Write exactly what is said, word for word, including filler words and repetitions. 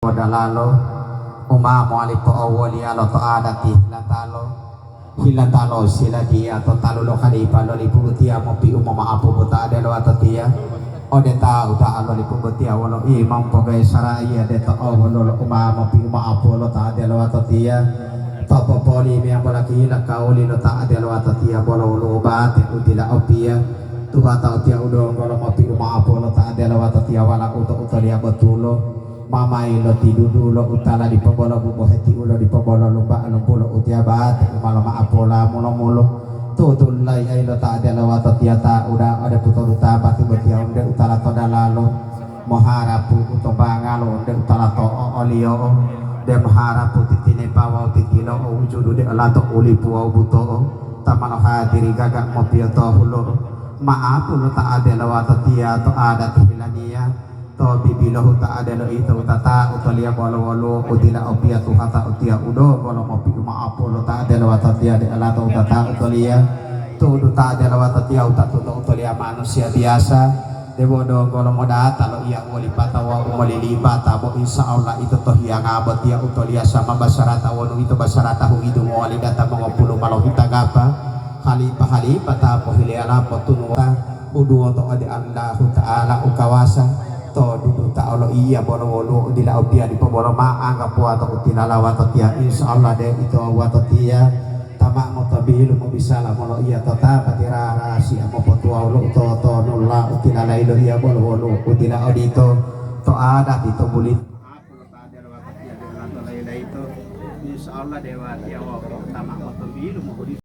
dalalo, u ma mowali po'owoliyalo to adati hilatalo, hilatalo siladiya to talu lo kalipa lo lipu botiya mopi'u moma'apu bota ode lo watotiya. Ode ta uda'a lo lipu botiya wolo imam pogawe sara'iya de to owoluwo lo u ma mopi'u ma'apu lo ta ode lo watotiya. To popoli meyambo laki hila kawuli lo ta ode lo watotiya bolo woluwo bate u dila opiya. Tuwata utiya u donggo lo mopi'u ma'apu lo ta ode lo watotiya wala uto utoliya botulo. Mamayi lo tidudulo utala dipo bolo bubohe tiulo dipo bolo lumba lumpulo utiya bate u ma loma'apola mulo-mulo. Tutu lai'ayi lo ta ode lo watotiya ta uda ode putodu tambati botiya unde utala to dalalo. Moharapu u to bangalo unde utala to o'oliyo'o. De moharapu titinepa wawu titilo'o wujudu de olato ulipu wawu buto'o. Ta ma lohadiri gaga mopiyotohulo. Ma'apu lo ta ode lo watotiya to adati hilaniya. To bibilohu ta ode lo ito utata utoliya bolo woluwo u dila opiya tuhata utiya u donggo lo mopi'u ma'apu lo ta ode lo watotiya de alato utata utoliya. Tu'udu ta ode lo watotiya utatuto utoliya manusiya biyasa. Debo donggo lo modata lo iya u wolipata wawu u molilipata bo insya Allah ito to hiyanga botiya utoliya sama basarata wonu ito basarata huidu mowali data mongopulu ma lohutangapa. Halipa-halipa ta pohileyala potunuwota uduwoto ode Allahuta'ala u kawasa to duduta olo iya bolo woluwo u dila opiya dipo bolo ma anggapuwa to u tilala watotiya. Insya Allah de ito watotiya ta ma motobilu mobisala moloiya to ta batira rahasiya mopotuwawu lo u totonula u tilalayi lo iya bolo woluwo u dila odito to adati to bulita. Insya Allah dewatiya wawu ta ma motobilu mohuli.